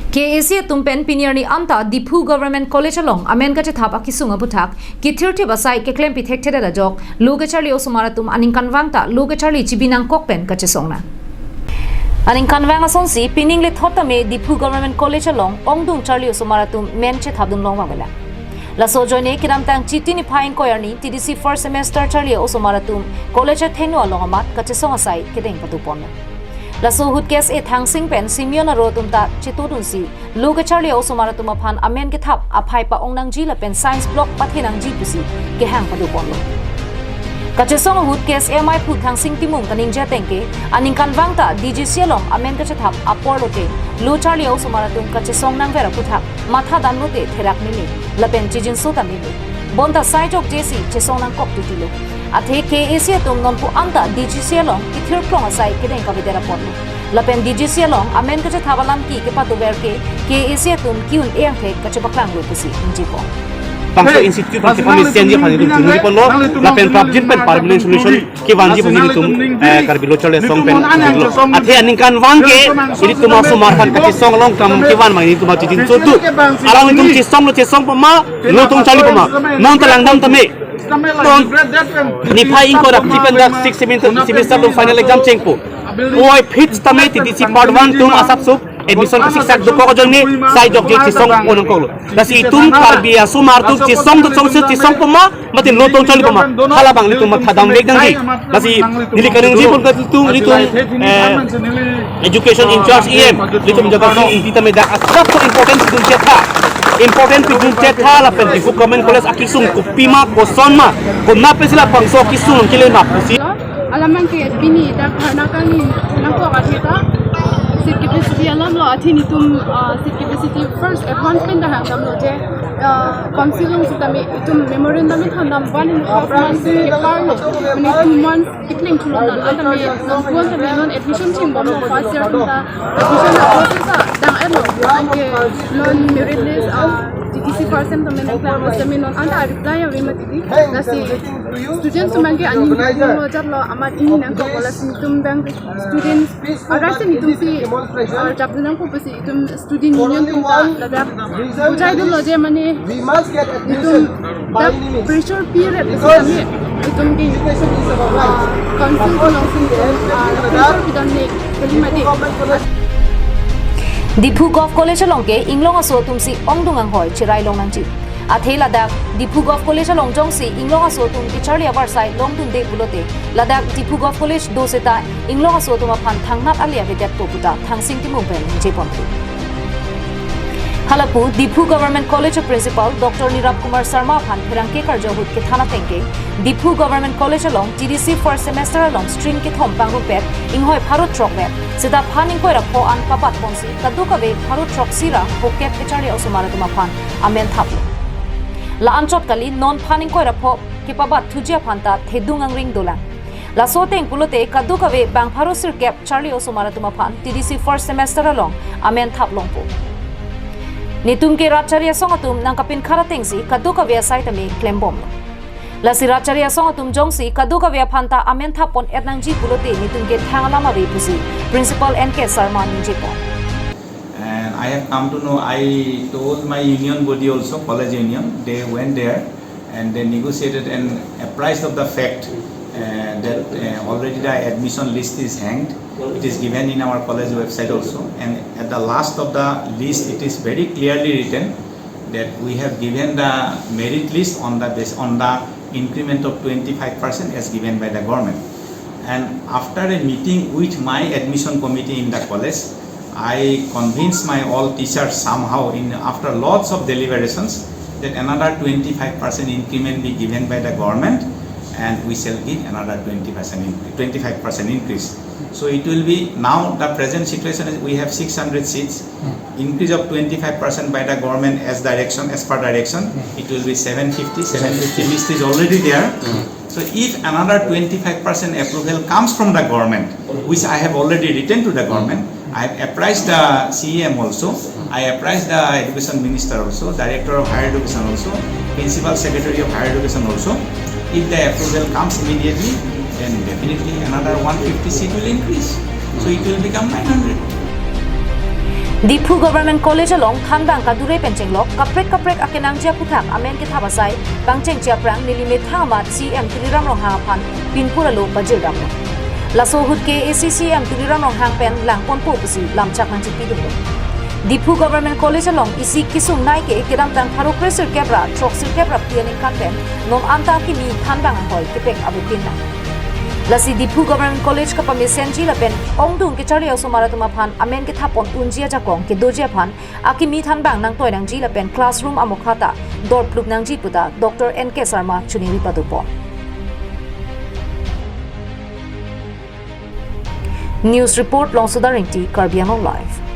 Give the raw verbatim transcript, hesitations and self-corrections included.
K A A C atum pen pini arni anta Diphu Government College along amen kachethap akesung aputhak kethirthip asai keklem pithekthedet ajok lo kecharli osomar atum aningkanvang ta lo kecharli chibi nangkok pen kachesong nang. Aningkanvang asonsi pining lethot tame Diphu Government College along ongdung charli osomar atum men chethapdun longvang bela. Laso ajoine kedamtang Chiti niphai ingkoi arni T D C first semester charli osomar atum college athengno along amat kachesong asai kedeng patuponlo. Laso ahut K S A Thangsing pen Simeon aro atum ta chetodunsi lo kecharli osomar atum aphan amen kethap aphai pa-ong nangji lapen science block pathe nangji pusi kehang patuponlo. Kachesong ahut K S A maiphu Thangsing Timung kaningje ateng ke aningkanvang ta D G C along amen kachethap apor lote lo charli osomar atum kachesong nangver aputhak matha damlote therak meme lapen chijinso ta meme. Bonta sai jokjesi chesong nangkok titilo. Athe K A A C atum nonpu anta D G C along kethirklong asai kedeng kavedet apotlo. Lapen D G C along amen kachethap alam ke kepatover ke K A A C atum ke-un-e angthek kachepaklanglo pusi ningjepo. Bangso institute pen kepamesen ji aphan itum chunri ponlo, lapen prapjin pen permanent solution kevanji pusi itum, eh, Karbi Lo Charli Asong pen chunrilo. Athe aningkanvang ke itum osomar aphan kachesong along kam kevan ma itum chijinso tu. Alangtum chesonglo, chesong pama, lo tong charli pama. Non ta langdam tame. Ton niphai ingkoi ra phi pen dak six semester, semester atum final exam chengpo. Oi phit tame T D C part one atum asapsup admission kasiksak dokok ajoine sai jokje chesong nangkoklo. Lasi itum Karbi asomar atum chesong dosongsi chesong pama, mate lo tong charli pama. Halabang ilitum matha damvek nangji. Lasi neli kaningje pon kalitum, ilitum, eh, education in charge E M, ilitum Jagad Sing Ingti tame dak asap so important pidun chetha. Important pidun chetha lapen Diphu Government College akesung kopima, kosonma, konatpensi labangso akesung kele ma pusi. Alam abang ke pini dak dharna kangni nangkok athe ta seat capacity alam lo, athe netum, ah, seat capacity first advance pen dak hangdamlo je, ah, council along sitame itum memorandum thandam one and a half months ke par lo, mane two months kepleng thulo, non anta me non kuan tame non admission chingbomlo, first year atum ta admission a-process ta dang-etlo, anke non merit list, ah, T D C first sem tame nangklang, first sem non anta reply ave mati di. Lasi students atum abang ke ani meeting lo jatlo, amat ini nangkok, lasi netum abang students, arasi netumsi, ah, japdun nangkok pusi itum student union atum ta ladak bujaidunlo je mane itum dak pressure period isi tame itum ke, ah, council alongsi itum, ah, pressure pidunne kali mati. Diphu Govt College along ke inglong aso atumsi ongdung anghoi cherai long nangji. Athe ladak Diphu Govt College along jongsi inglong aso atum kecharli avarsai longdunde pulote, ladak Diphu Govt College do seta inglong aso atum aphan thangnat ale avedetpo puta Thangsing Timung pen ningjeponpo. Halapu Diphu Government College a-Principal Doctor Nirab Kumar Sharma aphan pherangke karju ahut kethan ateng ke, Diphu Government College along T D C first semester along stream kethom pangrumpet inghoi pharo throkvet, seta phan ingkoi ra pho an pabatponsi kadokave pharo throksi ra phokep kecharli osomar atum aphan amen thaplo. La-anchot kali, non phan ingkoi ra pho kepabat thuji aphan ta thedung angring dolang. Laso ateng pulote kadokave bang pharo sirkep charli osomar atum aphan T D C first semester along amen thap longpo. Netum ke rat chari asong atum nangkapinkhat atengsi kadokave asai tame klembomlo. Lasi rat chari asong atum jongsi kadokave aphan ta amen thappon-et nangji pulote netum ke thang alam ave pusi Principal N K Sharma ningjepon. And I have come to know, I told my union body also, college union, they went there and they negotiated and apprised of the fact uh, that uh, already the admission list is hanged. It is given in our college website also, and at the last of the list, it is very clearly written that we have given the merit list on the base, on the increment of twenty-five percent as given by the government. And after a meeting with my admission committee in the college, I convinced my all teachers somehow in after lots of deliberations that another twenty-five percent increment be given by the government, and we shall give another twenty percent increase, twenty-five percent increase. So it will be, now the present situation is we have six hundred seats. Increase of twenty-five percent by the government as direction, as per direction, it will be seven fifty. Seven fifty list is already there. So if another twenty-five percent approval comes from the government, which I have already written to the government, I have apprised the C E M also, I apprised the education minister also, director of higher education also, principal secretary of higher education also. If the approval comes immediately, then definitely another one fifty seat will increase. So it will become nine hundred. Diphu Government College along thanbang kadure pen chenglok kaprek kaprek akenangji aphuthak amen kethap asai pangchengche aphrang neli methang amat C M Tuliram Ronghang aphan pinpur alo pajirdamlo. Laso ahut ke A C C M Tuliram Ronghang pen langponpo pusi lamchak nangchipidunlo. Diphu Government College along isi kesung nai ke kedamtang pharo kre sirkep ra throk sirkep ra pi aningkan pen non anta kimi thanbang ahoi kepek abupin nang. Lasi Diphu Government College kapamesenji lapen ongdung kacharli osomar atum aphan amen kethap pon unji ajakong kedoji aphan akimi thanbang nangtoi nangji lapen classroom amokha ta dorplup nangji puta Doctor N K Sarma chuniri padopon. News report, Longsoda Ringti, Karbi Anglong Live.